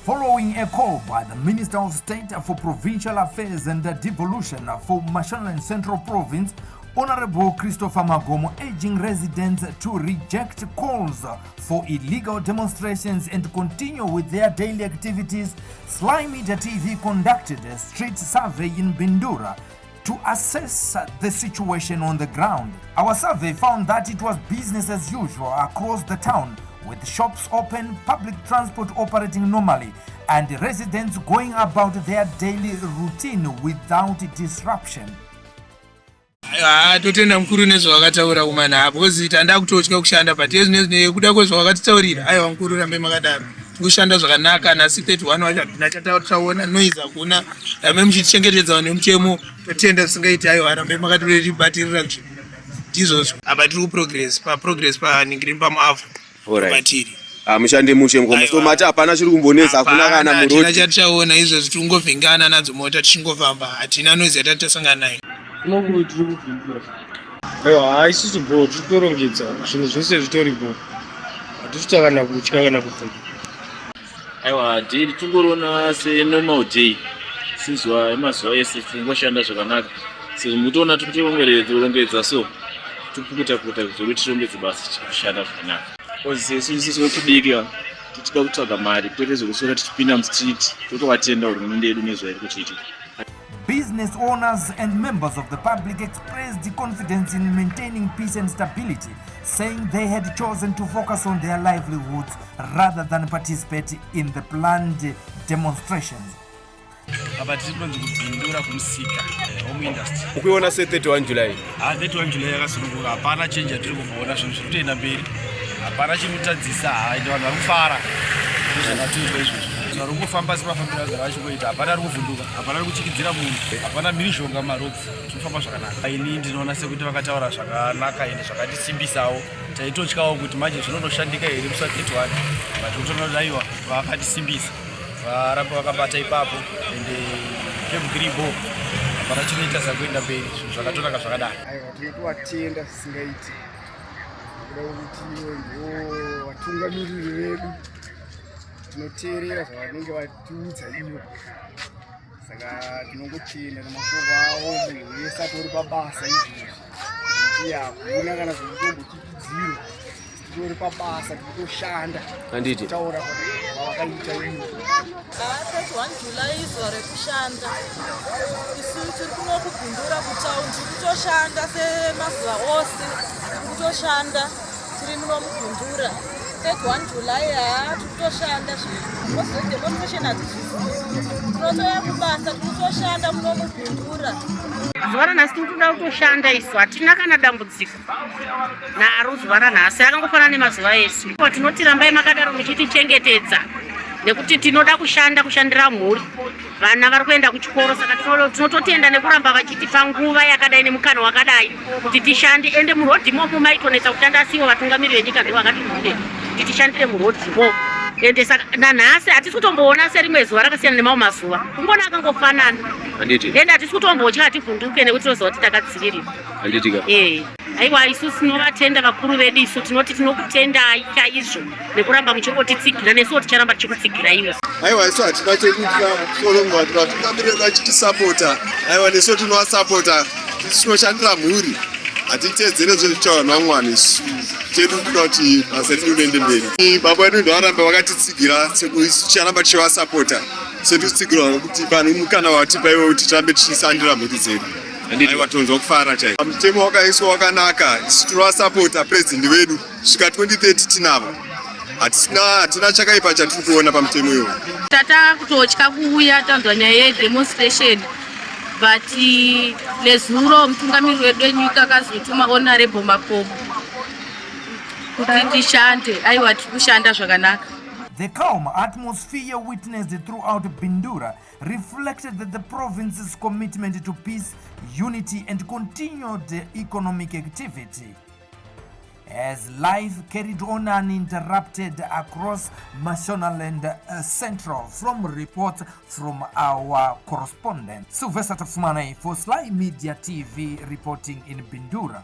Following a call by the Minister of State for Provincial Affairs and Devolution for Mashonaland Central Province, Honorable Christopher Magomo, urging residents to reject calls for illegal demonstrations and continue with their daily activities, Sly Media TV conducted a street survey in Bindura to assess the situation on the ground. Our survey found that it was business as usual across the town, with shops open, public transport operating normally, and residents going about their daily routine without disruption. Haa, totenda mukuru nezvawakataura kumana, because tanda kutotya kushanda, but ezvinezvi nekuda kwezvawakatitaurira, aiwa mukuru, rambe makadaro, tikushanda zvakanaka. Nhasi 31 wacho hatina chataona, noise hakuna, rambe muchitichengetedza nemutemo, totenda zvisingaiti. Aiwa, rambe makatibatirira nzvimbo, ndizvozvo. Apa tiri kuprogress, paprogress paningiri pamuavhu patiri. Mushande mushe mukoma. So mati hapana chiri kumbonetsa, hakuna kana hatina muroad? Chatichaona izvozvi, tikungovhengana nadzo mota tichingofamba, hatina noise yatati tasangana nayo. Kunonguri tiri kubvindura. Aiwa, haa, isusu bho, tiri kutorongedza zvinhu zvese, zvitori bho, hatisi kana kutya kana kubvunduka. Aiwa, daily tingoriona senormal day, sezuva emazuva ese, tingoshanda zvakanaka sezvo mutoona tikutorongedza, so topukuta pukuta zvokuti tirongedze basa, tikushanda zvakanaka. Cause isusu vechidiki tichida kutsvaga mari, kwete zvekuswera tichipinda mustreet. Totovatenda hurumende yedu nezvairi kutiitira. Business owners and members of the public expressed confidence in maintaining peace and stability, saying they had chosen to focus on their livelihoods rather than participate in the planned demonstrations. Apa tiri kunonzi kuBindura, kumusika home industry. Ukuiona se31 July? Ha, 31 July yakasununguka, hapana change yatiri kumboona, zvinhu zviri kutoenda mberi, hapana chinotadzisa. Ha, ende vanhu vari kufara nezvakatoitwa izvozvo, vari kungofamba semafambiro agara vachingoita, hapana ari kuvhunduka, hapana ari kuchikidzira munhu, hapana mhirizhonga mumaroads, tinofamba zvakanaka. Ini ndinoona sekuti vakataura zvakanaka ende zvakatisimbisawo. Taitotyawo kuti manje zvinonoshandika here musi wa31, but kutoona aiwa, vakatisimbisa, varamba vakabata ipapo, ende kemugiribo hapana chinoita sakuenda mberi, zvinhu zvakatonaka zvakadaro. Aiwa, tinotovatenda zvisingaiti nekuda kwekuti ivo ndo vatungamiriri vedu, tinoteerera zvavanenge vatiudza ivo, saka tinongotenda nemashoko avo. Munhu wese atori pabasa izvozvi, nekuti hakuna kana zvekutombochikidzirwa, titori pabasa, tikutoshanda. Handiti. Kutaura kwavakaita ivo. 31 July izuva rekushanda. Isu tiri kuno kuBindura kutauni, tiri kutoshanda semazuva ose, tiri kutoshanda, tiri muno muBindura. 31 July, haa, tiri kutoshanda. Demonstration hatizvizivi, tinotoya kubasa, tiri kutoshanda muno muBindura. Zuva ranhasi tiri kutoda kutoshanda isu, hatina kana dambudziko naro. Zuva ranhasi rakangofanana nemazuva esu. Tinoti rambai makadaro muchitichengetedza, nekuti tinoda kushanda, kushandira mhuri, vana vari kuenda kuchikoro, saka tinototenda nekuramba vachitipa nguva yakadai nemukana wakadai kuti tishande. Ende murodhi imomo maitonetsa kushanda, asiwo vatungamiri venyika ndivo vakati bude kuti tishandire murodhimo. Ende saka nanhasi hatisi kutomboona serimwe zuva rakasiyana nemamwe mazuva, kungona akangofanana. Handiti. Ende hatisi kutombotya, hativhunduke nekuti tinoziva kuti takadzivirirwa. Handitika. Ee, aiwa, isu tinovatenda vakuru vedu. Isu tinoti tinokutendai chaizvo nekuramba muchingotitsigira, nesuwo ticharamba tichikutsigira iwo. Aiwa, isu hatina chekutya, solongo vatungamiriri vedu vachitisapota, aiwa, nesu tinovasapota. Isu tinoshandira mhuri, hatiteedzere zvezvichaura nevamwe vanhu. Isu chedu kuda kuti basa redu riende mberi. Baba vedu ndovanoramba vakatitsigira, isu ticharamba tichivasapota setutsigirwa nekuti pane mukana watipa iwe kuti tirambe tichishandira mhuri dzedu. Aiwa, tonzwa kufara chaiko. Mutemo wakaiswa wakanaka, isu tinovasapota purezidendi vedu svika 2030 tinavo, hatisina, hatina chakaipa chatiri kuona pamutemo iwoyo. Tata kutotya kuuya, tanzwa nyaya yedemonstration, but nezuro mutungamiri wedu wenyika akazotuma Honorable Makomo kuti tishande. Aiwa, tiri kushanda zvakanaka. The calm atmosphere witnessed throughout Bindura reflected the province's commitment to peace, unity, and continued economic activity as life carried on uninterrupted across Mashonaland Central. From reports from our correspondent, Sylvester Tafumane for Sly Media TV, reporting in Bindura.